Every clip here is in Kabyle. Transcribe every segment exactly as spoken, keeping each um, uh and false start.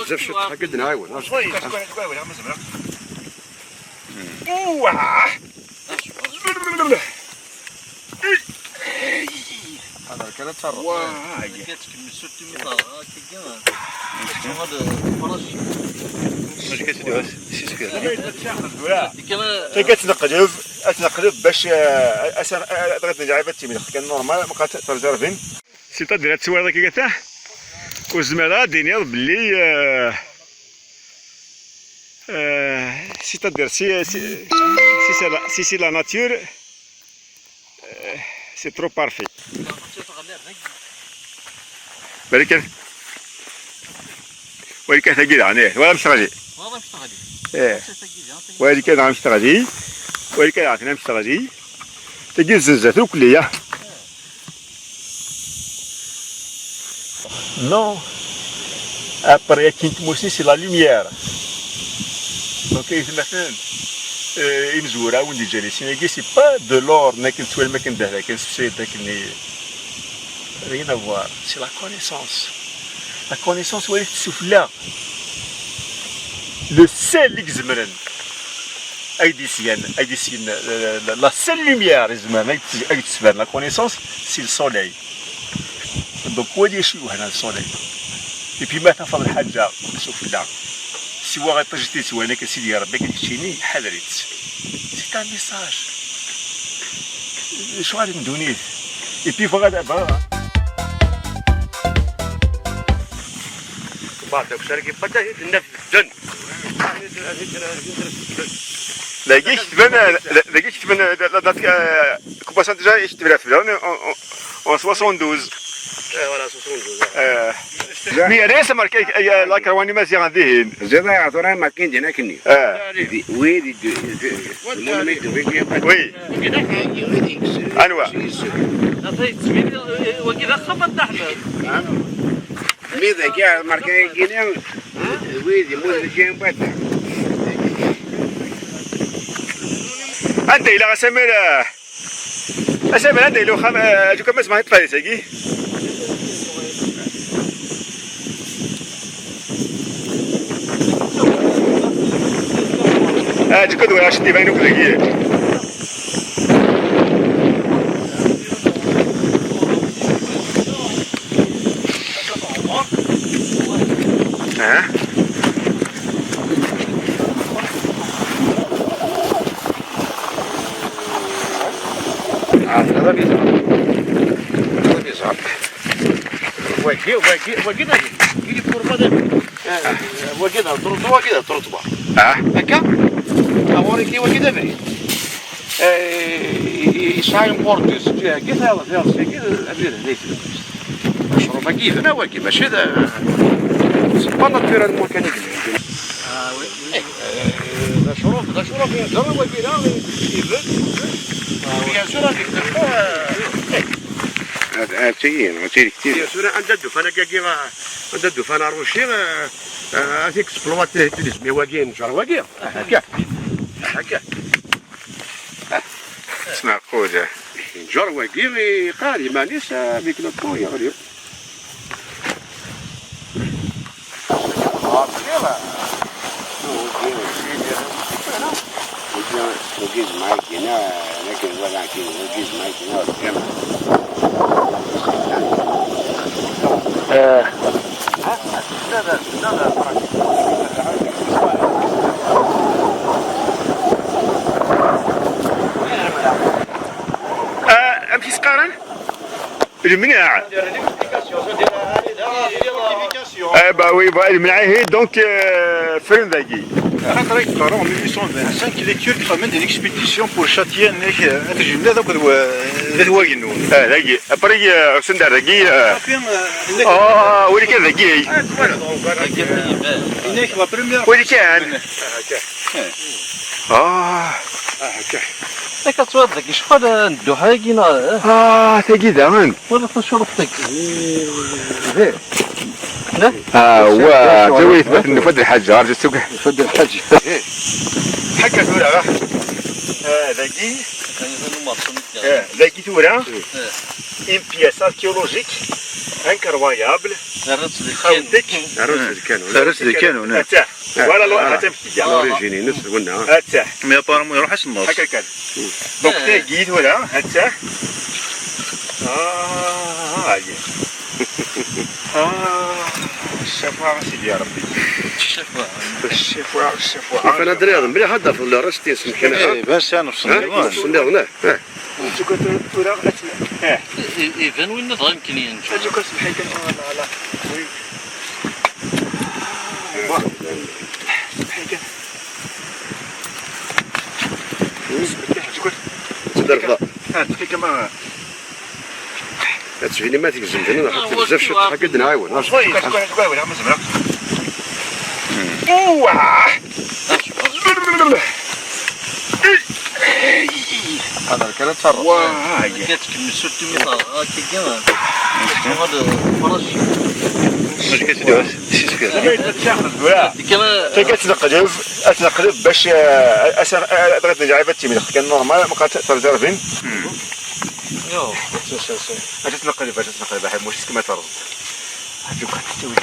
Bzaf cwiṭ akka d-nɛawen. Hḍer kan ad terreḍ. Wah. Akka tkemmel surtout mi teɣra akka. Mačči ad tfresh. Mačči ad tedɛu s isefra. Akka ad tneqleb, ad tneqleb bac, eh, asa, eh, bɣiɣ ad nǧeɛ ad timlex kan normal, ma qad terẓirbin. C'est-à-dire ad twaliḍ akka gata, ur zmireɣ ad d-iniɣ belli, eh, eh, c'est-à-dire si, si, si c'est la, si c'est la nature, eh, c'est trop parfait. Bari kan. Wali kan tagi daɣen, eh, wala mectɣali. Wala mectɣali. Eh. Wali kan daɣen mectɣali. Wali kan daɣen mectɣali. Tagi zenzat ukli, ya. Non. Après, akin tmusi, c'est la lumière. Donc, aytmaten, euh, imezwura, win d-iǧǧan isin-agi, c'est pas de l'or, nekk nettwali akken d akken, sefsayet akken. Rien à voir. C'est la connaissance. La connaissance, ouais, c'est là. Le seul i izemren ad d-isyen, ad d-isyen, la, la, la seule lumière i izemren ad d-, ad d-tesban la connaissance, c'est le soleil. Donc, wali acu yewhan le soleil. Et puis, ma tafeḍ lḥaǧa sufella, siwa iṭij i t-yeswan akka Sidi Ṛebbi, ad k-d-keččini, ḥader-itt. C'est un message. Lecɣal n ddunit. Et puis, bɣiɣ ad, bɣiɣ. Bon, donc, ça, c'est pas ça, c'est neuf jeunes. Dagi ketben, dagi ketben, la, la, la, euh, Kupasan déjà, i ketben ɣef en, en, en soixante-douze. Eh, voilà, soixante-douze, ouais. Euh, mais rien, c'est marqué, euh, la Karwani Maziɣen dihin. Ziḍ ayɣer tura markin din akken-nni. Eh. Di, oui, di, di, di, oui. Anwa? Ata yettmini, eh, wagi d axxam n Dda Ḥmed. Mi dagi, marka-agi-ni, wid yemmuten mačči n bata. Anda yella Asamir, eh, Asamir, anda yella uxxam, eh, Aǧuka Mazma, ṭṭef-it-agi? Eh, Aǧuka d walaɣ ceddi bayen akk dagi. Hein? Ah, هذا bizarre. هذا bizarre. Wagi, wagi, wagi d abrid. Il est pour madame. Eh, wagi d trottoir, wagi d trottoir. Ah. Akka? Ɣur-k wagi d abrid. Eh, yesɛa une porte s ǧiha-agi, tayeḍ, tayeḍ-agi, abrid-nni. Acruf-agi yebna wagi, mačči d, c'est pas naturellement kan i yebna. Ah, oui, oui. Eh, d acruf, d acruf, yeǧǧa wagi da, ibedd, ibedd. Ah, oui. Bien sûr, avec le temps, euh, eh. Ad, ad tigi, ad tigi ktir. Bien sûr, anda d-ufan akka-agi, anda d-ufan aruci, eh, eh, ad t-exploiter, turizmi wagi, nǧer wagi. Ah, akka. Ah, akka. Ttneqquda. Nǧer wagi, iqar iman-is, eh, avec le temps, yeɣli. Eh. Eh, amek i s-qqaren? Lemneɛ. Eh, bah oui, bah, lemneɛ, eh, donc, euh, ffren dagi. Axaṭer ay d-qqareɣ, en mille huit cent vingt-cinq, les Turcs xedmen une expédition pour châtier, nek, euh, At Jennad akked wa-, d At Wagennun. Ah, dagi. Après, euh, usen-d ar dagi, euh, ah, wali kan dagi. Ah, voilà. Inek, la première. Wali kan. Ah, akka. Ah. Ah, akka. Akka ttwaliḍ dagi ccɣel n dduḥ-agi, neɣ? Ah, tagi daɣen. Wala tacuruft-agi. Ah, wa, tawit, ma tenna Fad Lḥaǧ, ɣer ǧet. Fad Lḥaǧ. Ḥaǧa tura, ah. Ah, dagi. Ah, dagi tura. Une pièce archéologique. Incroyable. Terra-tt di lkanun. Terra-tt di lkanun. Terra-tt di lkanun, eh. Attah. Voilà, lo-, attah. L'origine-ines d winna. Attah. Mais apparemment, iruḥ-as nneṣ. Akka kan. Donc, tagi tura, attah. Ah, aïe. Ah, ccfaɛ, a Sidi Ṛebbi. Ccfaɛ. Ccfaɛ, ccfaɛ. Ufan adriḍ mliḥ, ad d-tafeḍ le reste-is, mkan. Eh, bas, ad nefṣel nniḍen. Nefṣel nniḍen, eh. Acu kan tura, tura, ad tt-, eh. I-, i-, iban winna dɣa yemken yenǧu. Acu kan, semḥi kan, ah, la, la. Oui. Semḥi kan. Acu kan. Ad tt-id-rfeɣ. Ah, semḥi kan, ma. Ad tbini ma tegzem din, neɣ xaṭi bezzaf ciṭ, akka i d-nɛiwen. Acu kan, acu kan, acu kan, wala, ma zemreɣ. Ouah! Qadar kan ad terreḍ. Wah, ya. Akka tkemmel surtout mi terɣa akka kan. Tuɣal tferrej. Acu kan tedɛu? Kama ad tneqleb, ad tneqleb bac, eh, as-, eh, bɣiɣ ad neǧɛib ad timlex kan normal, ma qad terẓa rbin. Yo. Acu tneqleb, acu tneqleb, aḥi, muc, kama terẓ. Acu kan tettewli.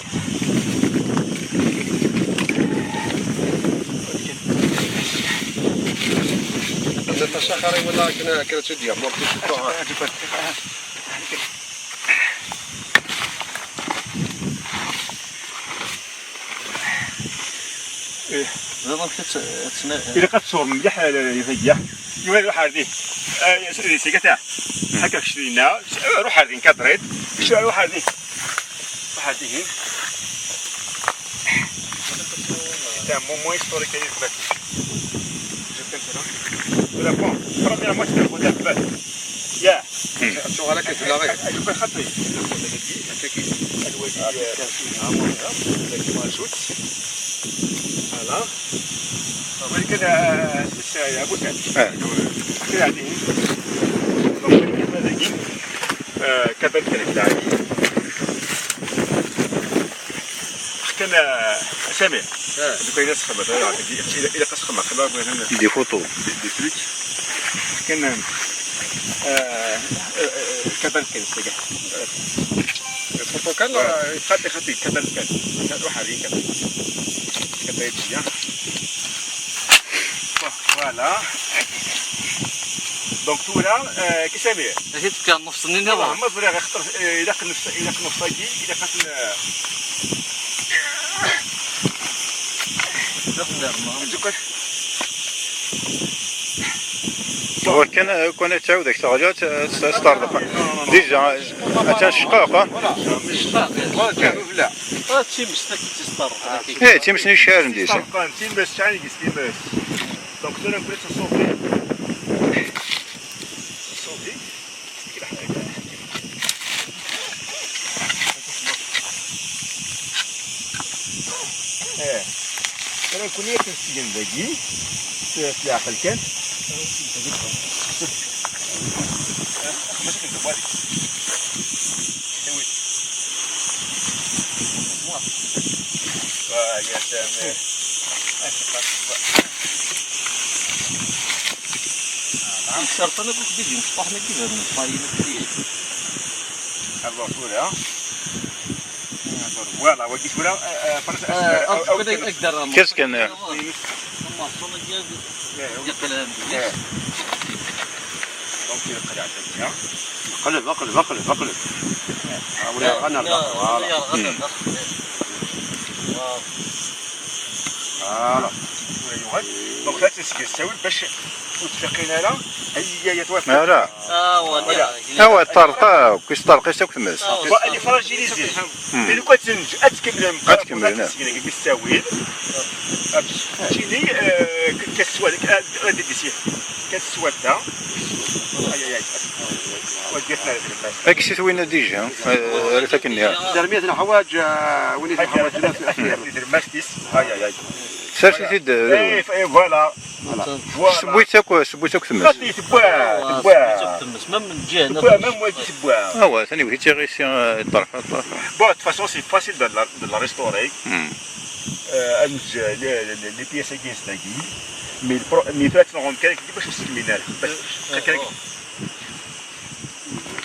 Anda tacaxar i wala akken, akken ad tt-id-yernu, akken ad tt-id-tuɣal. Ih. Ẓriɣ amek ad tt-, ad tt-, ilaq ad tṣurem mliḥ, eh, tagi. Iwa ruḥ ar din. Eh, s-, s-, s-, gata. Ḥaka kečč dinna. Ruḥ ar din, kadrid. Kečč ruḥ ar din. Ruḥ ar dihin. C'est un moment historique, il faut. Je peux te dire. De la fin. Premièrement, c'est un bon appel. Ya. Tuɣal akka tella ɣir. Acu kan xaṭi. Alwali, euh, ajoute. Voilà. Walakin, euh, c'est, c'est, euh, Abu Sa'd. Ah. Kra din. Donc, walakin, euh, kabal kan, kra din. Kan, euh, Samir. Ah. Donc, il a ce qu'il y a, il a, il a ce qu'il y a, il a des photos. Des, des trucs. Kan, euh, euh, euh, kabal kan, c'est gars. Photo kan, euh, xaṭi, xaṭi, kabal kan. Ruḥ ar din, kabal. Kabal, bien. Voilà. Donc, tura, euh, كي سمير. Acu tefka nnefṣ-nni nniḍen? Ma ẓriɣ, axaṭer, euh, ilaq nnefṣ, ilaq nnefṣ-agi, ilaq ad ten-, euh, Ur kan, ur kan ad tɛawed ak teɣli, ad t-, ad t-, ad s-terḍeq. Déjà, attan tecqeq, ha? Tecqeq. Ah, d times-nni i s-iceɛlen deg-s. Times, times. Donc, tura nekk ad tt-nṣubi. Nṣubi. Eh. Tura nekkni ad t-nsgen dagi, s, s leɛqel kan. Ah, ya Samir. Icerṭen akk deg imecṭuḥen-agi d imecṭuḥen. Alors, tura. Voilà, wagi tura, euh, euh, فرنسا. Qu'est-ce que... Donc, il y a... قلب، اقلب، اقلب، اقلب. آه، ولا غنى، voilà. Voilà. Donc, là, c'est ce que ça veut dire. Ur tfaqin ara, ay, ay, ay, ay, ay. Ara. Ah, voilà. Awa, ṭṭerḍeq akk, isṭerḍeq-is akk tmes. Bon, elle est fragilisée. Hmm. Mais le quoi, c'est une, ad tkemmlem, ad tkemmlem, ad tkemmlem, deg ttawil. Ad tini, euh, qu'est-ce que c'est, euh, euh, qu'est-ce que c'est, da. Ay, ay, ay. Wa ddit-, Ak si twina déjà, euh, rret akken-nni. Dermiyat n ḥwaǧ, euh, win i ḥwaǧen. Ay, ay, ay. Sers-it-id, euh, eh, voilà. Voilà. Sewwi-tt akk, sewwi-tt akk tmes. Xaṭi, tewwa, tewwa. Tewwa, même wagi tewwa. Ah ouais, tani wagi tiɣisi, euh, ṭṭerf, ṭṭerf. Bon, de toute façon, c'est facile de la, de la restaurer. Hmm. Euh, ad neǧǧ les, les, les pièces-agi s dagi. Mais le pro-, mais tura ad tt-nɣum kan, bac ur s-tkemmil ara. Bac, euh, kan.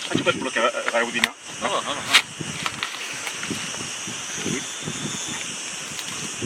Ad tewwa tbloki ɣer, ɣer wudina. Ah, ah, ah.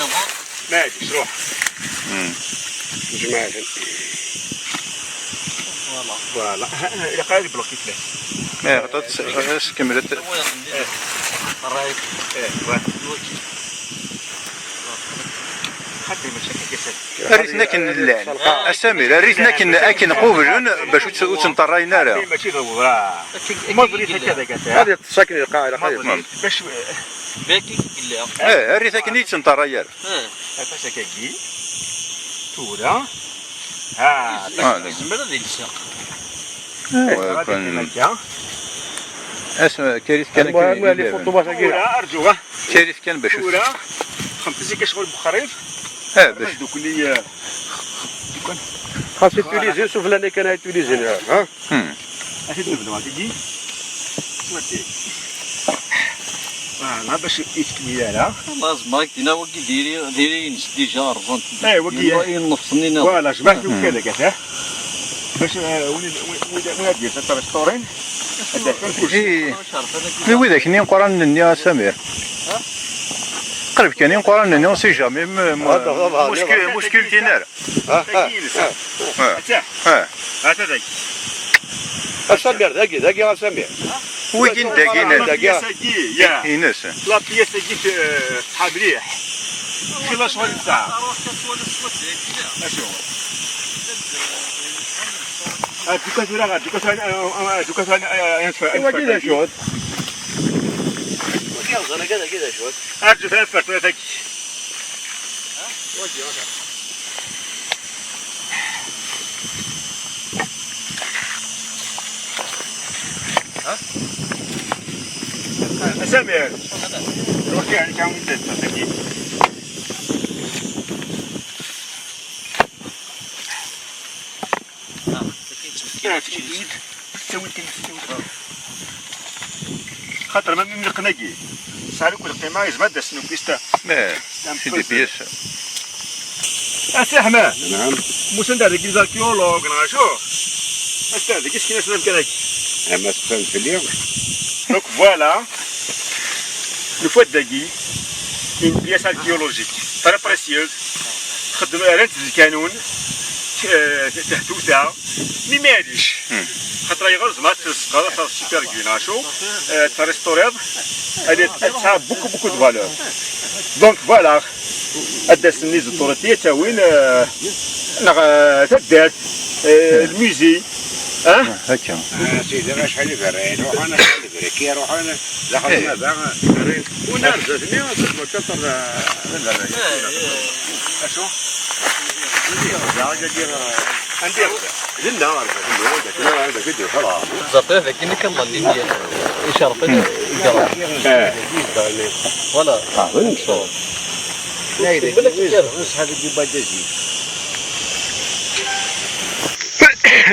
nniḍen. Maɛlic, ruḥ. Hmm. Jmaɛten. Voilà. Voilà. Ha, ha, ilaq ad ibluki fell-as. Eh, ɣeṭṭ-, as-, kemmlet. Eh. Ṛṛay. Eh, wa. Xaṭi, mačči akka kan. Err-iten akken llan. A Samir, err-iten akken, akken qublen bac ur tt-, ur tent-ṛṛayen ara. Xaṭi, mačči d awḍaɛ. Akken, akken i yella. Ad yeṭṭes akken i lqaɛa, ilaq ad yeṭṭes. Bac, eh, Dagi i yella. Eh, err-it akken i tt-neṭṭerra ara. Eh. Aṭas akkagi. Tura. Ha, yezmer, yezmer ad ilseq. Eh, wa kan. As-, karit kan akken. Tura, arǧu, ha. Karit kan bac. Tura, xemt zik acɣel bexrif. Eh, bac. Dukli, eh, dukli. Xas utiliser, sufella kan utiliser, ha? Hmm. Ad t-id-nebdu akkagi. Swati. Voilà, bac ur yettkeyyir ara. Laẓ, ma ak-d-iniɣ wagi d iri, d iri-ines déjà rẓant. Eh, wagi, eh. Nnefṣen-nni. Voilà, jmaɛt-tt kan akka, ha? Bac, eh, win, win, win, win ad d-yas ad t-restaurin. Ad d-afin kullec. I, i widak-nni iquranen-nni, a Samir? Ha? Qrib kan iquranen-nni, si jamais, m-, m-, muscu-, muscultin ara. Ah, ah, ah. Ah. Ah. Ata dagi. A Samir, dagi, dagi, a Samir. Wigi n dagi, dagi, dagi. La pièce-agi, ya. Ines. La pièce-agi, eh, tṣeḥḥa mliḥ. Xilla ccɣel n ssaɛa. Acu? Ah, duka tura, duka tura, ah, ah, duka tura, ah, ah, ah, wagi d acu? Wagi d acu? Arǧu tura, tura, tura. A Samir, ruḥ kan, kan, kan. Xaṭer ma mi mleqen-agi, sɛan akk lqima, yezmer ad d-asen ukis ta. Eh, c'est des pièces. A Si Ḥmed. Naɛam. Musa, anda deg les archéologues, neɣ acu? Anda deg iskin-asen amkan-agi. Ama tefhem fell-i. Donc voilà. Nufa-d dagi une pièce archéologique très précieuse. Xeddem, rran-tt d lkanun, eh, tehtuta. Mi maɛlic. Hmm. Xaṭer ayɣer zma tesqeḍ, xaṭer super gui, neɣ acu? Eh, tristuriḍ, ad tesɛa beaucoup, beaucoup de valeur. Donc voilà, ad d-asen les autorités, ad t-awin, eh, neɣ, eh, taddart, eh, le musée, hein? Ah, akka. Ah, sidi, acḥal i berrayen, ruḥen, acḥal i berrayen, ruḥen, daxel ma da, berrayen. Ur nerza-ten, ad d-teččaṭer, eh, berrayen. Acu? Anda i yerza? Dinna, anda i yerza? Dinna, anda i yerza? Ẓerṭ, d akken i kan la ligne icerṭen i yeǧran. Eh. Voilà. Ah, oui, oui.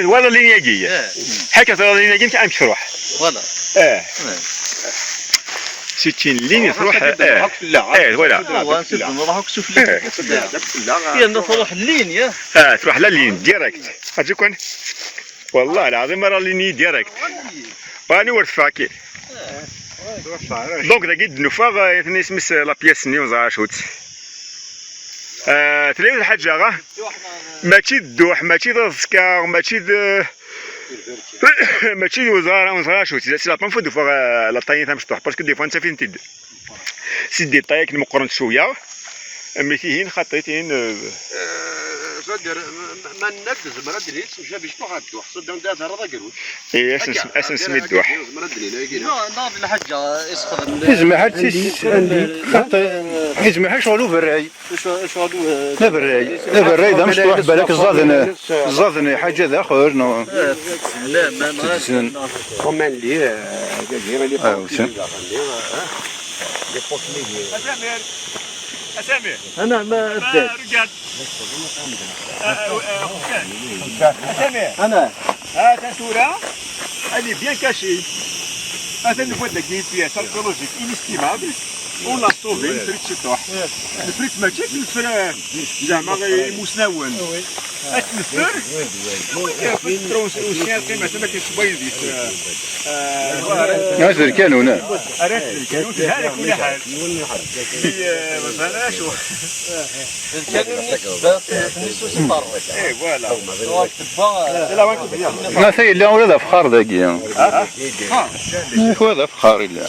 Voilà la ligne-agi. Eh. Ḥaca la ligne-agi, amek truḥ? Voilà. Eh. Eh. C'est une ligne, truḥ, eh. Eh, voilà. Truḥ, eh. Yerna truḥ ligne, ya. Ah, truḥ la ligne, direct. Acu kan? Wallah lɛaḍim ara lini direct. Bani ur tfaki. Donc dagi d-nufa, eh, isem-is la pièce-nni, ur ẓriɣ acu-tt. Eh, tella yiwet lḥaǧa, ah, mačči d dduḥ, mačči d aẓekka, mačči d, mačči d, ur ẓriɣ, ur ẓriɣ acu-tt. C'est la première fois d-ufaɣ, eh, la taille tamecṭuḥt, parce que des fois nettaf-iten-id. Si détail akken meqqrent cwiya, mi tihin xaṭi tihin, eh, eh, c'est-à-dire, ma, ma, ma nenna-d, zemmer ad d-nini, temcabi cṭuḥ ɣer dduḥ, c'est-à-dire, anda terreḍ agerruj. Eh, ad s-, akka, ad s-nesmi dduḥ. Zemmer ad d-nini, ayagi, non, non, d lḥaǧa, isxedem. Izmeḥ ad tis-, xaṭi, izmeḥ ad cɣel uberray. Aberray, aberray d amecṭuḥ, balak ẓẓaden, ẓẓaden ḥaǧa daxel, non? Comme un lit, euh, je dirais, les portes, les portes, les, euh, les portes, les, euh, Samir. Ana ma Ah, regarde. Ah, ah, ah, Samir. Ana. Ah, t'as tout là. Elle est bien cachée. Attends, une fois de la pièce archéologique inestimable. On l'a sauvée, une frite chez toi. Une frite magique, une frite, زعما غير مسنون. Atneffer. Wi teffer, wi teffer, wi teffer, wi teffer, wi teffer. Azrkan huna. Azrkan huna. Ala kulli ḥal. Wi, eh, mazal acu. Azrkan huna, eh, voilà. Ma tayella ula d afexxar dagi. Ah, ah. Ula d afexxar yella.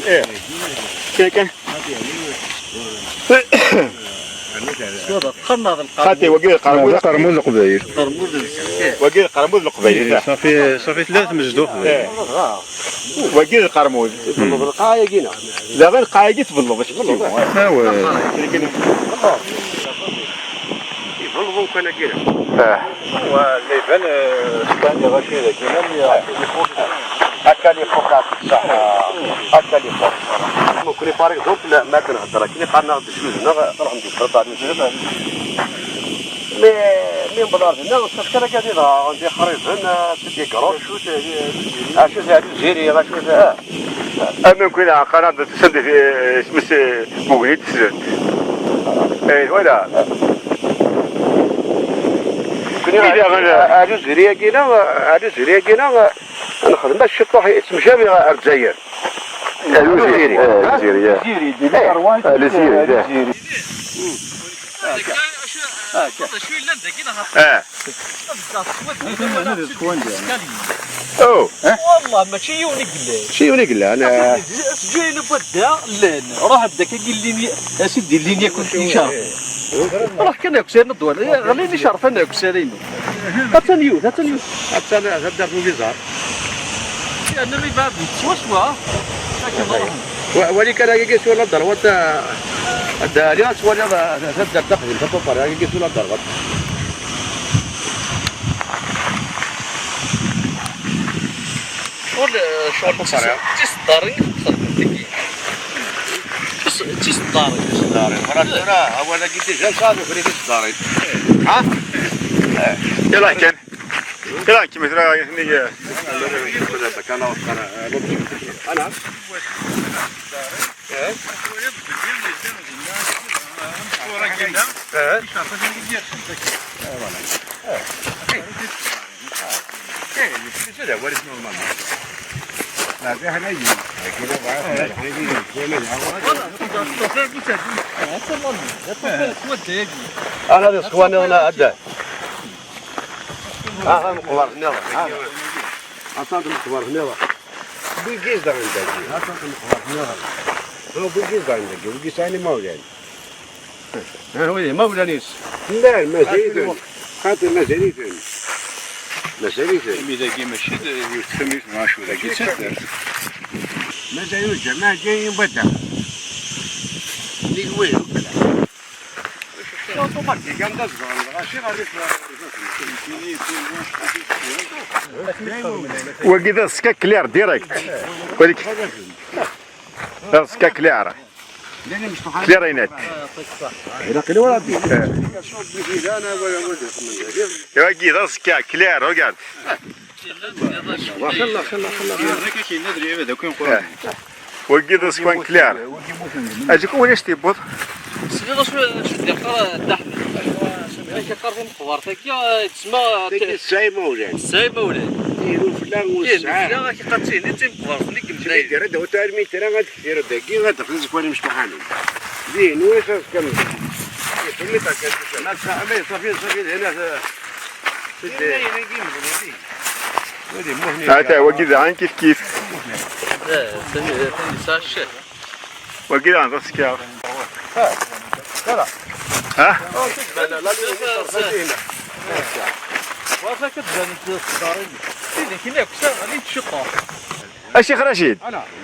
Eh. Kan, kan. Xaṭi, wagi d lqermud. D aqermud n Leqbayel. Wagi d lqermud n Leqbayel. Eh, ṣafi, ṣafi tella tmezduɣt. Eh. Wagi d lqermud. Tebleḍ lqaɛa-yagi-na. Daɣen lqaɛa-agi tbelleḍ. Awah. Ibelleḍ umkan-agi-na. Ah. Wa la iban, eh, stan iɣaci dagi, même, eh, akka li fuq, ṣaḥ, akka li fuq. Nekkni, par exemple, ma d-nhedder akken, qqaren-aɣ-d juz-nneɣ, truḥem di Breṭanya, juz. Mais, mi newweḍ ar dinna, netta kra kan i dɣa, di xriben, eh, c'est des grottes. Acu-t, eh, acu-t, eh, Luziri, acu-t, eh. Am nekkni, qqaren-aɣ-d, tusa-d, eh, isem-is, eh, Mugni, tezrent. Eh, voilà. Nekkni, Ila, ɣer, ɣer Luziri-agi-na, ɣer Luziri-agi-na, nexdem-as ciṭuḥ, yettemcabi ɣer Lezzayer. Luziri. Eh, Luziri, eh. Luziri, di Leqerwan, eh, Luziri, eh. Luziri. Ah. Oh. Wallah, mačči yiwen i yellan. Mačči yiwen i yellan, eh. Asǧayen n wadda llan. Ruḥ-d akka gillin, asid illin yakk icerfen. Ruḥ kan akk sani ddwal. Ɣlin icerfen akk sani. Attan yiwet, attan yiwet. Attan taddart n Ubizar. Yerna mi bɛed swaswa. Akken ruḥen. Wa-, wali kan agagi sur la droite, a, a Dda Ɛli, ad twaliḍ, a, taddart taqdimt, à peu près, agagi sur la droite. Ur, eh, ccɣel d tis-, d tiseddarin i xedmen dagi. Tis-, d tiseddarin. Tiseddarin. Tura, tura, awal-agi déjà nesɛa tuker i tiseddarin. Ha? Eh. Yalla kan. Yalla kan, tura, eh, أنا. Eh? Eh? Eh, voilà. Eh. Eh, c'est la voie normalement. La vie, elle a eu. Voilà, c'est ça. أنا ذي صواني أنا أدى. ها، ها، مقبر هنا. ها. أصلا مقبر هنا. بويكيز ده عندك. ها، أصلا مقبر هنا. هو بويكيز ده عندك. بويكيز ثاني ما وجد. ها، هو ما وجد نيس. لا، ما زيدن. خاطر ما زيدن. ما زيدن. إذا كي ماشي، يتفهم ما شو ذاك يتصدر. ما زيدن، ما جاي يبدا. نيجوي. Wagi d aẓekka clair direct. Wagi d aẓekka clair. Clair et net. Wagi d aẓekka clair, regarde. Wagi d aẓekka clair. Acu kan walac tiwweḍ. Tesliḍ acu, acu d-yeqqar Dda Ḥmed? Acu yeqqar timeqbert-agi, eh, tesma Tagi tesɛa imawlan. Tesɛa imawlan. Ihi ufella ur Ihi tesɛa. Ufella, ak-iqqar d tihin i d timeqbert-nni i yemdayen. Tagi ara d-awit armi tra ad ktir dagi, ad d-xdez kwan imecṭuḥanen. Dihin wi xas kan. Ma sa-, ma ṣafi, ṣafi, d hina, eh, Ata, wagi daɣen kif kif. Eh, tani, tani tesɛa cceh. Wagi daɣen tasekkaṛt. Ha? A Ccix Racid,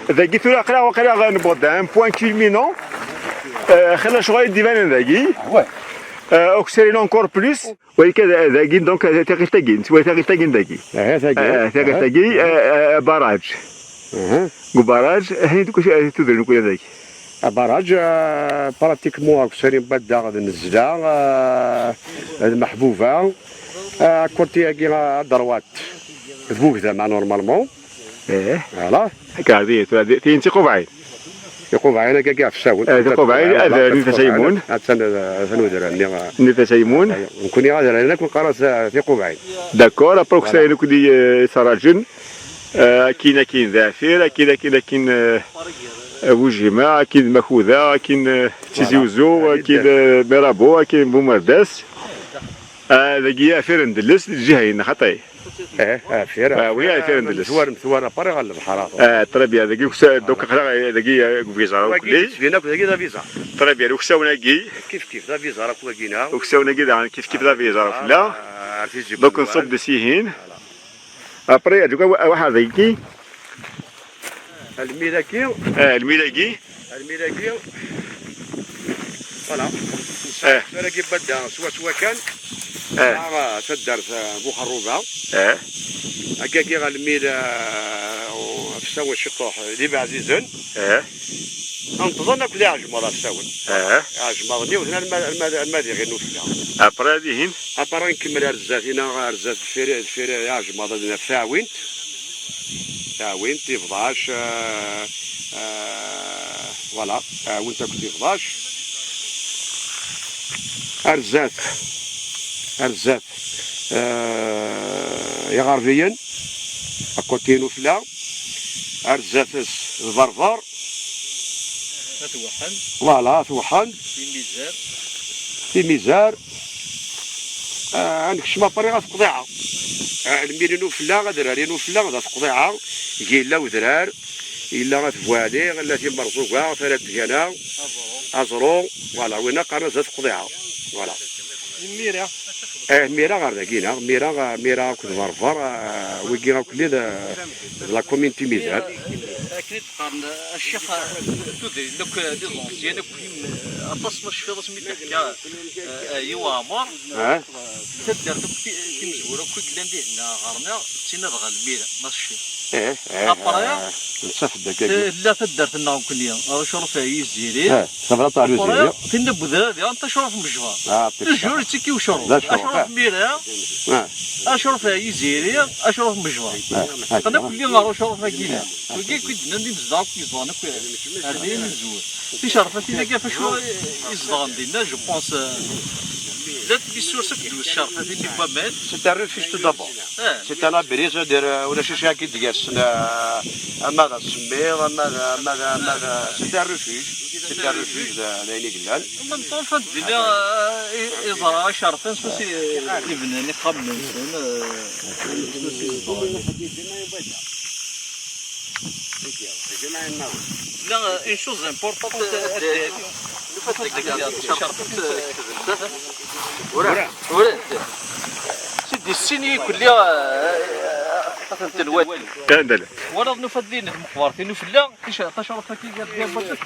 dagi tura aql-aɣ, aql-aɣ newweḍ-d un point culminant. Eh, xilla lecɣal i d-ibanen dagi. Eh, akessar-inu encore plus. Wali kan, eh, dagi, donc, eh, taɣilt-agi, nettwali taɣilt-agi n dagi. Aha, tagi. Eh, taɣilt-agi, eh, eh, barrage. Deg ubaraj, ahin deg wacu tudrin akk dagi? Abaraj, euh, pratiquement, akk sani badda d Nezla, euh, d Meḥbuba, euh, côté-agi, euh, à droite, d Bugdama, normalement. Eh. Voilà. Akka, di, di, di, di, Tiqubɛin. Tiqubɛin, akka, akka, ɣef Sawen. Eh, Tiqubɛin, adrar-nni Tiqubɛin. Tasa Yemmun. Attan, euh, attan udrar-nni, euh, Nni Tasa Yemmun. Nekkni adrar-nni, ad neqqar-as, euh, Tiqubɛin. D'accord, après, voilà. Uksayen akk di, euh, Saraǧen. Eh, akin, akin d Ɛfir, akin, akin, akin, eh, Bujima, akin d Makuda, akin, eh, Tizi Uzzu, akin d, eh, Mirabo, akin d Bumerdas. Eh, dagi Ɛfir n Delles, di lǧiha-ina, xaṭi. Eh, Ɛfir. Ah, oui, Ɛfir n Delles. Metwar, metwar, après ɣer lebḥer. Eh, très bien, dagi uksa-, donc, aql-aɣ, eh, dagi, eh, deg Uvizar, wagi, akk-, yettbin akk dagi d Avizar. Très bien, uksawen-agi. Kif kif, d Avizar akk wagi-na. Uksawen-agi daɣen kif kif d Avizar akk-, ah, fell-aɣ. Ah, ar Tizi. Donc, Bnwal. Nṣubb-d sihin. Voilà. Après, aǧuk awa-, awaḥad-agi. Lmil-agi. Eh, lmil-agi. Lmil-agi. Voilà. Eh. Lmil-agi badda swaswa kan. Eh. Ar taddart, eh, Buxerruba. Eh. Akkagi ɣer lmil, eh, afsawen ciṭuḥ d Ibeɛzizen. Eh. Neṭḍen akk d iɛejmaḍ afsawen. Eh. Iɛejmaḍ-nni wten alma, alma, alma d iɣil n ufella. Après dihin? Après nkemmel ar zdat-ina, ar zdat deffir, deffir iɛejmaḍ ad naf taɛwint. Taɛwint, Ibḍac, euh, euh, voilà, taɛwint akked Ibḍac. Ar zdat, ar zdat, euh, Iɣerbiyen, à côté n ufella. Ar zdat-s d Berber. At Weḥḥen. Voilà, At Weḥḥen. Timizar. Timizar. Ah, ad nekcem après ɣer Teqḍiɛa. Ah, lmil n ufella, adrar n ufella, d At Teqḍiɛa. Gilla udrar, yella At Buɛli, yella Timerẓuga, Tala n Tgana, Aẓru. Aẓru. Voilà, winna qqaren-as At Teqḍiɛa. Voilà. Imir-a. Eh, mira ɣer dagi, neɣ mira, mira akked Berber, eh, wigi akk-nni d, d la commune Timizar. Akken i d-qqaren, a ccix, tudrin akk, les anciens akk, aṭas ma tecfiḍ asmi d-teḥka, eh, eh, i Waɛmer, ah, taddart akk ti-, timezwura akk i yellan dihin ɣer-neɣ, d tin ad ɣer lmira, ma tecfiḍ. Eh, eh, après, eh, nettaf-d akka. Tella taddart-nneɣ nekkni, Acuṛef Ɛli Yiziri. Eh, tabrat Ɛli Yiziri. Après, tin n Budra, diɣen Tacuṛef Mejbar. Ah, d Tacuṛef. Toujours yettekki ucuṛef. D acuṛef, Acuṛef, eh. Mira, eh, Acuṛef Ɛli Yiziri, Acuṛef Mejbar. Eh, eh, qqen akk-nni ɣer ucuṛef-agi-nni. Wigi akk i d-nnan d imezdaɣ akk yezḍan akk ar din i nzewwer. Ticerfatin-agi ɣef acu i zedɣen dinna, je pense, euh, llant les sources akked tcerfatin n waman. C'est un refuge tout d'abord. Eh. C'est un abri, c'est-à-dire, euh, ulac acu akka i d-yersen, euh, ama d asemmiḍ, ama d, ama d, ama d, c'est un refuge. C'est un refuge d, d ayen i yellan. En même temps, fant dinna, euh, i, iẓra acerfan s wacu i, i bnan ixxamen-nsen, euh, s wacu i zedɣen. Là, euh, une chose importante, euh, nufa-d deg ticerfet, euh, ur, ur, c'est des signes kulli, euh, ad ten-nwali. Anda la? Wala nufa-d din d meqbert-inu fell-a, tic-, tacerfet-agi gar Dyabatet.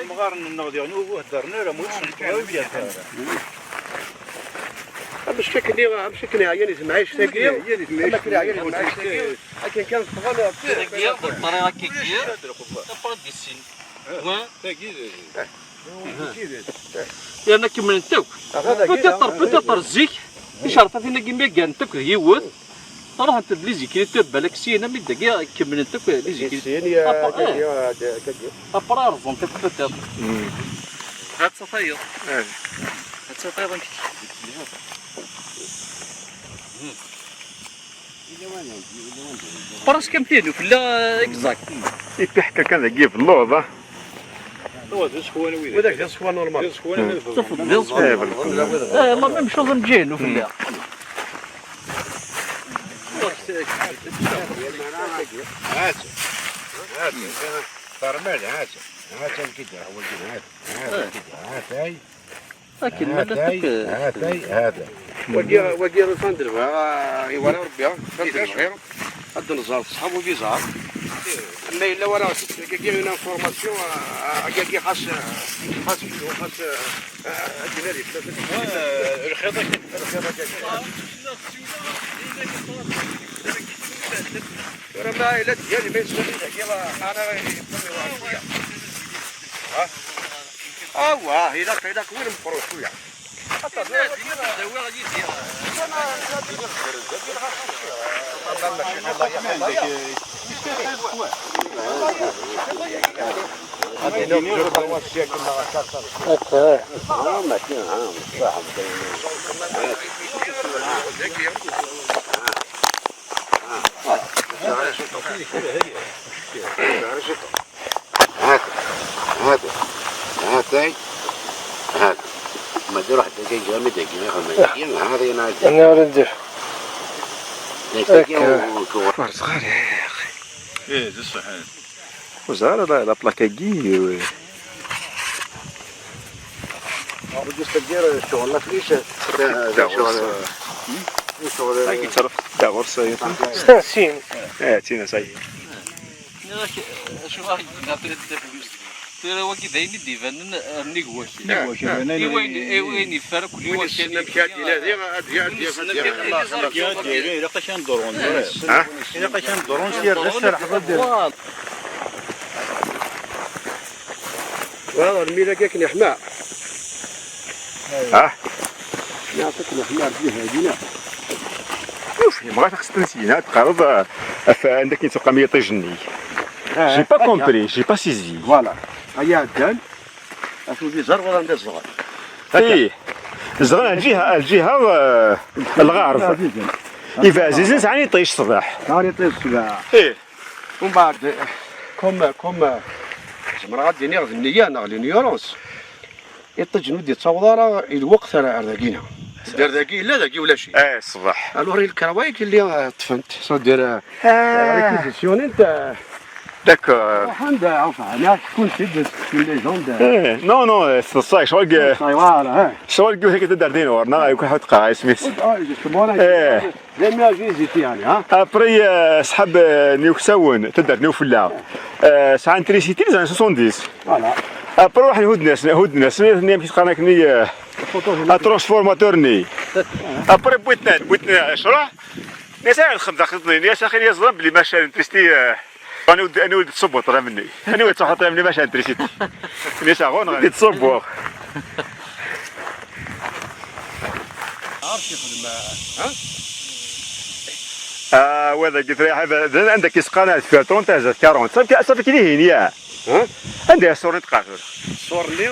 Imɣaren-nneɣ diɣen ur heddren ara, ma ur sent-, Amek akken i, amek akken i ɛyan i temɛict-agi? Amek akken i ɛyan i temɛict-agi? Akken kan ffɣen ɣef ṭṭriq akkagi, après d issin. Wa? Yerna kemmlent akk. Peut-être, peut-être zik, ticerfatin-agi mi gganent akk d yiwet, ruḥent-d les écritures, balak syin, mi d-agi kemmlent akk les écritures. Après, eh, après rẓent akk peut-être. Ad tafeḍ. Eh. Ad tafeḍ amek. Presque am tin ufella, exact. Ipiḥka kan dagi belluḍ, ah. Widak d iẓekwan normal. D iẓekwan. Tafeḍ d iẓekwan. Eh, la même chose am tin ufella. هات. هات. فرمال، هات. هات الكدرة، هو الكدرة، هات. هات الكدرة، هات هاي. Akken ma llant akk, eh, هات هاي، هات. Wagi, wagi, atan d lebɣi, ah, iwala Rebbi, atan d lebɣi. Ad nẓer ṣṣḥab ur iẓer. Ma yella wara, kagi une information, ah, kagi xas, xas, xas, ah, ad d-nadi fell-as. Ah, lxiḍ akka. Lxiḍ akka. Tura ma yella deg-i ma yeswa dagi, ana yemxem iwɛer cwiya. Ha? Awah, ilaq, ilaq win meqqren cwiya. هاك، هاك، هاك، هاك. ما دير واحد دقيقة، ما دقيقة، ما دقيقة، هذه أنا أنا راه ندير. دقيقة هكا. و-، و-، واحد صغار يا أخي. إيه، زي الصحيح. وزغار لا، لا بلاكاكي، وي. وجوز كدير شغل لا فليش. شغل، شغل. هاكي تعرف، داغورس، هي. ستانسين. إيه، تينا ساي. Nniɣ-ak, acu ara k-d-nniɣ tura d taflust? Tura wagi d ayen i d-ibanen, eh, nnig wakal. Nnig wakal, eh, i wayen, i wayen yeffer akk i wakal. Win yessnen amek ad d-inadi, ad d-, ad d-yaf, ad d-yaf. Ilaq-ak ad d-drun. Ha? Ilaq-ak ad d-drun, s yerda s rrḥba d-, Wa, lmil-agi akken yeḥma. Ha? Neɣ akken yeḥma ar ddih-agi, neɣ? Ur fhimeɣ ara taxsent-nsen, ad teqqareḍ, ah, af anda akken yettqam yiṭij-nni. Ah, j'ai pas compris, j'ai pas saisi. Voilà. Aya ɛeddan. Af ubiẓar wala anda zedɣen. Ih. Zedɣen ar lǧiha, ar lǧiha, ah, lɣerb. Ibeɛzizen sɛan yiṭij ṣṣbeḥ. Sɛan yiṭij ṣṣbeḥ. Ih. Umbeɛd, comme, comme, zemreɣ ad d-iniɣ d nniya neɣ l'ignorance. Iṭij ur d-yettaweḍ ara i lweqt ar, ar dagina. Ar dagi yella, dagi ulac-it. Eh, ṣṣbeḥ. Alors, i lkerwa i yelli, eh, ṭṭfent. C'est-à-dire, eh, réquisitionent, eh, d'accord. Ruḥen-d, eh, enfin, neɣ ḥekkun-t-id, c'est une légende. Eh, non, non, eh, c'est ça, ccɣel g-, c'est ça, voilà, eh. Ccɣel yiwet akka taddart di nɣur, neɣ, eh, ḥadd teqqar, isem-is. Ah, justement, là, eh. D ayen ara visiter, yani, ha? Après, euh, ṣṣḥab, euh, n Yuksawen, taddart n Ufella, euh, sɛan trisiti, sɛan soixante-dix. Voilà. Après, ruḥen hudden-asen, hudden-asen, nitni amek i s-qqaren akken-nni, euh, atransformateur-nni. Après, wwin-ten, wwin-ten ɛecra. Nniɣ-as, "Ad nxedmeɣ akken-nni." Nniɣ-as, "Axi, nniɣ-as, ẓran belli maca n trisiti, euh, aniwa d-, aniwa d-tettṣubbuḍ ṭṭlam-nni? Aniwa d-tettṣubbuḍ ṭṭlam-nni maca n trisiti?" Nniɣ-as, "Aɣur, neɣ d-tettṣubbuḍ." Ɛarf yexdem, ha? Ah, wa dagi tura iḥab, d anda k-isqan ar deffir trente, ar zdat quarante. Safi, safi kini hini, ya. Ha? Anda ya ṣṣur-nni teqqar tura? Ṣṣur-nni.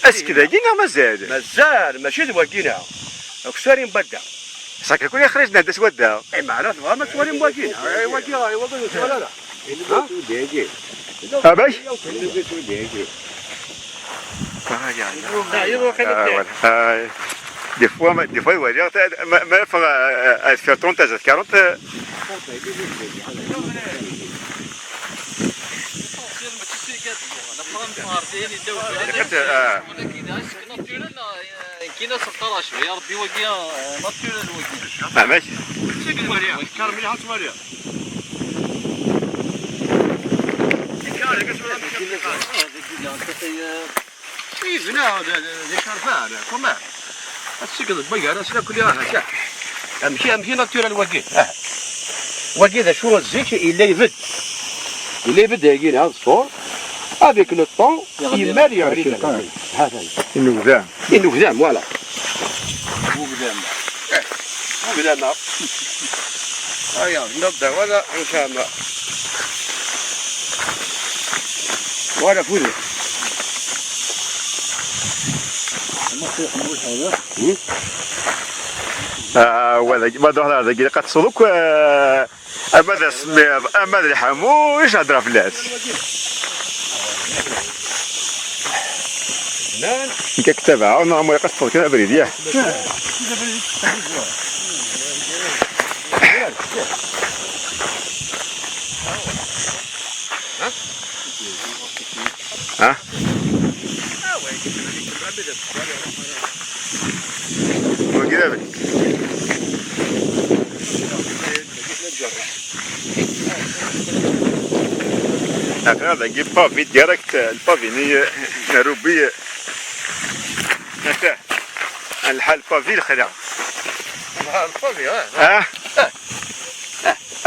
Asek dagi neɣ mazal? Mazal, mačči d wagina. Akessar n wadda. Safi kul ixrij n anda s wadda. Eh, meɛna tebɣam ad twalim wagina. Eh, wagi, eh, wagi ur yettwali ara. Ha? Abay? Ah, ya, ya. Ah, voilà. Ah, des fois, ma, des fois, waliɣ, ma, ma, enfin, euh, euh, elle fait trente, elle fait quarante, euh. Ah. Kina s ṭṭrac, ya Rebbi, wagi, eh, naturel wagi. Ah, mačči. Kar mliḥ ad twaliḍ. Yebna d, d, d icerfan, comment? Ad tsegged deg waggar-a s lakli, ah, amek, amek i naturel wagi? Ah. Wagi d acu zik yella ibedd. Yella ibedd dagi, neɣ d ṣṣur. Avec le temps, yemmal yeɣli-d. Hatan. Inugdam. Inugdam, voilà. Ugdam. Ugdam. Aya, nabda wala nfehma. Wala fudi. Ah, wala, ma d-, wala, dagi, qed ṣṣuḍ akk, eh, Ama d asemmiḍ, ama d lḥamu, ulac hder fell-as. Nekk ad k-ttabaɛeɣ, neɣ ma iqas ṭṭfeḍ kan abrid, yah. Ha? Wagi d abrid. Atan dagi pavi direct, lpavi-nni n Rubi. Ata, lḥal pavi lexla. Lḥal pavi, ah. Ah.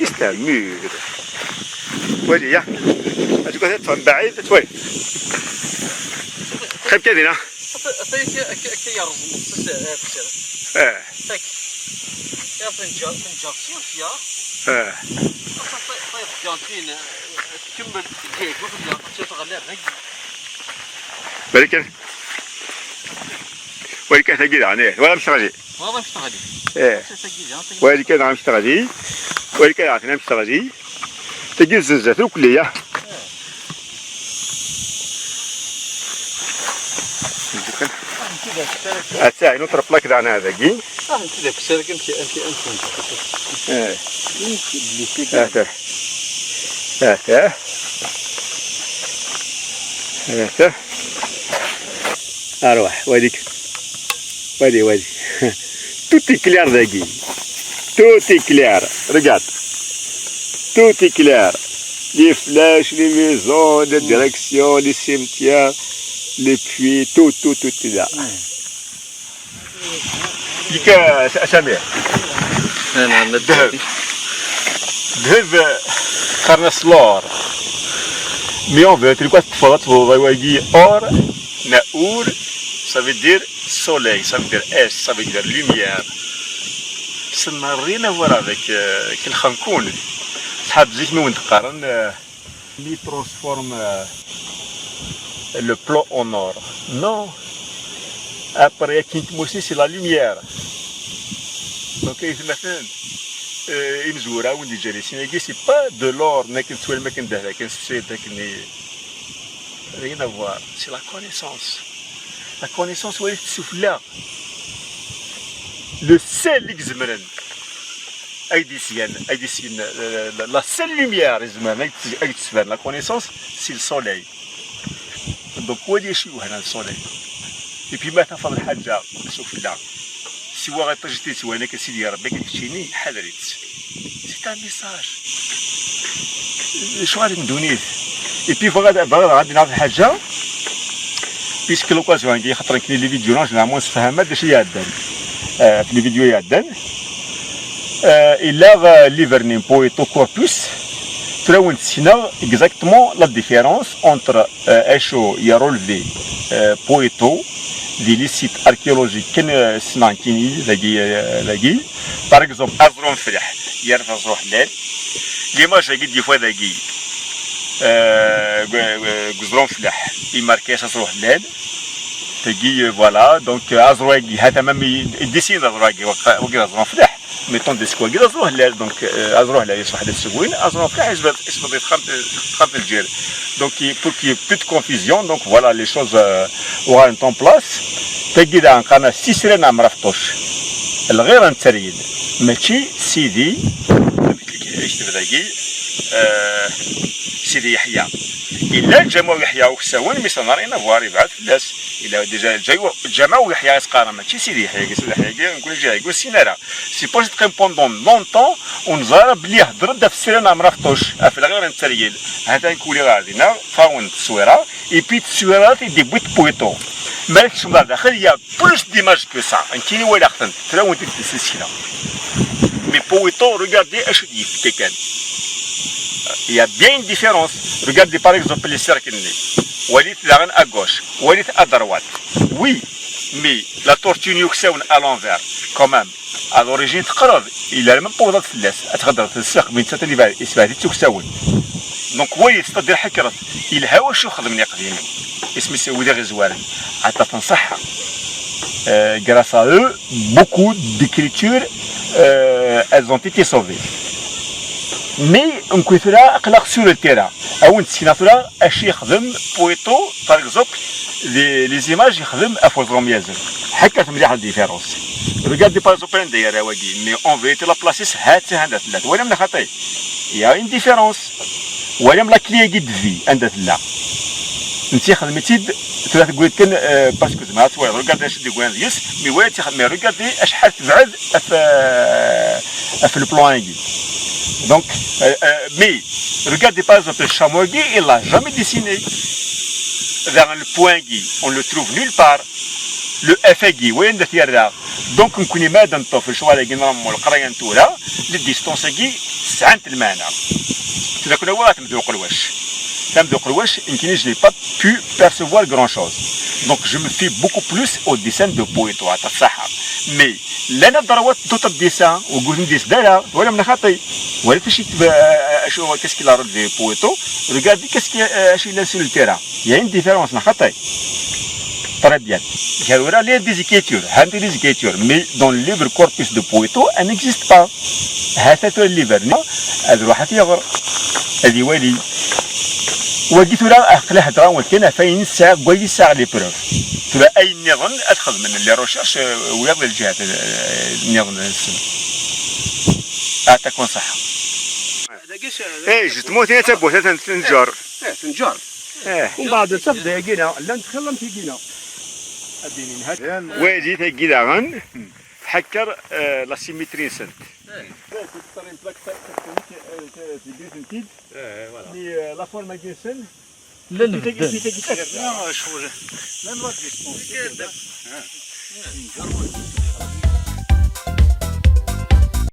Yestamir. Wali ya. Ad tgad ad tfhem baɛid, twali. Qrib kan dinna. Ata, ata akka, akka, akka yerẓem s-, s-, s-, Eh. Tek. Ya tenǧer, tenǧer s yir sya. Eh. Ata, ata, ata, tǧer tin, eh, tkemmel, tǧer, ur tella, ata, tɣella, dagi. Wali kan. Wali kan tagi daɣen, eh. Wala mecɣali. Wala mecɣali. Eh. Wali kan amek teɣli. Wali kan amek teɣli. Tagi zzenza tukli, ya. Atta, une autre plaque daɣen dagi. Eh. Atta. Atta. Atta. Arwaḥ, wali. Wali, wali. Tout est clair dagi. Tout est clair. Regarde. Tout est clair. Les flèches, les maisons, les directions, les cimetières, les puits, tout, tout, tout est là. Yak a Samir. Ddheb. Ddheb, qqaren-as l'or. Mais en fait, quoi, teṭṭfeḍ, ad tebḍeḍ wagi or, neɣ ur, ça veut dire soleil, ça veut dire S, ça veut dire lumière. Ça n'a rien à voir avec, euh, ken xankun. Ṣṣḥab zik mi wen-d-qqaren, euh, mi transforme, euh, le plomb en or. Non. Après, akin tmusi, c'est la lumière. Donc, aytmaten, euh, imezwura, wen-d-iǧǧan isin-agi, c'est pas de l'or, nekk ttwal makken d ahlakan, sefsayet akken i, rien à voir. C'est la connaissance. La connaissance, walit sufella. Le sel i izemren ad d-isyen, ad d-isyen, euh, la, la seule lumière i izemren ad d-, ad d-tesban la connaissance, c'est le soleil. Donc, wali acu yewhan le soleil. Et puis, ma tafeḍ lḥaǧa sufella, siwa iṭij-it, siwa nekk, Sidi Ṛebbi, akken keččini, ḥader-itt. C'est un message. Lecɣal n ddunit. Et puis, bɣiɣ ad, bɣiɣ ad d-naɣ lḥaǧa, puisque l'occasion-agi, xaṭer nekni les vidéos-nneɣ, généralement, nessefham-d d acu iɛeddan. Euh, ɣef les vidéos iɛeddan. Euh, illa, euh, l'hiver-nni n Poéto Corpus, tura wen-d-sekneɣ exactement la différence entre, euh, acu i relevé, euh, Poéto, di les sites archéologiques kan, euh, ssneɣ nekkini, dagi, euh, dagi. Par exemple, aẓru n Fleḥ, yerna aẓru ḥlal. L'image-agi d-yufa dagi, euh, deg, deg, deg uẓru n Fleḥ, imarka-yas aẓru ḥlal. Tagi, euh, voilà, donc, euh, aẓru-agi, ha tama mi, i dessine aẓru-agi, wagi d aẓru n Fleḥ. Mais tandis que wagi d aẓru ḥlal, donc, euh, aẓru ḥlal yesbeḥ d asegwin, aẓru n Fleḥ yesbeḥ, yesbeḥ di texxamt, texxamt n lǧir. Donc, il, pour qu'il y ait plus de confusion, donc voilà, les choses, euh, uɣalent en place. Tagi daɣen qqaren-as Sisra n Ɛmer Afṭuc, lɣir n tteryel, mačči Sidi, amek i yekteb dagi, euh, Sidi Yeḥya. Illa Lǧameɛ Yeḥya Uksawen, mais ça n'a rien à voir, yebɛed fell-as. Illa déjà Lǧameɛ Yeḥya i s-qqaren, mačči Sidi Yeḥya, Sidi Yeḥya, nekni Lǧameɛ Yeḥya ur nessin ara. C'est parce que pendant longtemps, ur neẓri ara belli ihedder-d ɣef Sisra n Ɛmer Afṭuc, ɣef lɣir n tteryel. Ha-t-an kuli ɣer dinna, ṭṭfen-d tteswira, et puis tteswira i d-yewwi Poéto. Mi ara tekcmeḍ ɣer daxel, il y a plus d'images que ça. Nekkini walaɣ-tent, tura wen-tent-id-ssekneɣ. Mais Poéto, regardez acu d-yefka kan. Il y a bien une différence. Regardez par exemple les cercles-nni. Walit daɣen à gauche, walit à droite. Oui, mais la tortue n Yuksawen à l'envers, quand même. À l'origine teqreb, illa arma tewweḍ fell-as, ad tɣedder tessaq, mi nettat ad yebɛed, yesbeɛd-itt Uksawen. Donc, walit, c'est-à-dire ḥekkret, yelha wacu xedmen iqdimen. Isem-is wid i ɣ-izwaren. Ɛeṭṭaten ṣṣeḥḥa. Euh, grâce à eux, beaucoup d'écritures, euh, elles ont été sauvées. Mais, nekkni tura, aql-aɣ sur le terrain. Ad wen-d-sekneɣ tura acu yexdem Poéto, par exemple, les, les images yexdem ɣef uẓru n Myazen. Ḥekkat mliḥ la différence. Regardez par exemple anda yerra wagi, mais en vérité la place-is ha-tt-a anda tella. Twalam neɣ xaṭi? Il y a une différence. Twalam la clé-agi de vie anda tella? Netta yexdem-itt-id, tura tewwi-d kan, euh, parce que zemreɣ ad twaliḍ. Regardez acu d-yewwan deg-s, mais wala tt-ixdem, mais regardez acḥal tebɛed ɣef, euh, ɣef le plan-agi. Donc, euh, euh, mais regardez par exemple le chameau-agi, il l'a jamais dessiné. Daɣen le point-agi, on le trouve nulle part. Le F-agi, wala anda t-yerra? Donc, nekkni ma ad neṭṭef lecɣal-agi n Ramon, leqraya n tura, les distances-agi sɛant lmeɛna. Tura, kna wa temdel uqelwac. Tamdel uqelwac, nekkni, je n'ai pas pu percevoir grand chose. Donc, je me fie beaucoup plus au dessin de Poéto, à Tassaha. Mais, llan à droite d'autres dessins, ur guten des dara, twalam neɣ xaṭi? Walit acu yekteb, euh, acu, qu'est-ce qu'il a relevé Poéto? Regardez qu'est-ce que, euh, acu yellan sur le terrain. Il y a une différence, neɣ xaṭi? Très bien. Car tura, les écritures, hanti les écritures, mais dans le livre corpus de Poueyto, elle n'existe pas. Hata tura le livre-nni, ad ruḥ ad t-iɣer, ad iwali. Wagi tura, aql-i heddreɣ-awen-d kan ɣef wayen sɛiɣ, deg wagi sɛiɣ les preuves. Tura ayen nniḍen ad xedmen les recherches, euh, wiyaḍ di lǧihat, euh, nniḍen nsen. Ɛṭakum ṣṣeḥḥa. Eh, justement, tin d tawwurt, ad ten-, tenǧer. Eh, tenǧer. Eh. Umbeɛd ad tafeḍ dagi-na, llant xilla n tigi-na. Ad d-inin, ha-, wali tagi daɣen, tḥekker, eh, la symétrie-nsent. Eh. Tagi-tent-id. Eh, voilà. Mais, eh, la forme-agi-nsen, llan bedden. Tagi, tagi, tagi. Non, je trouve, même moi, je pense.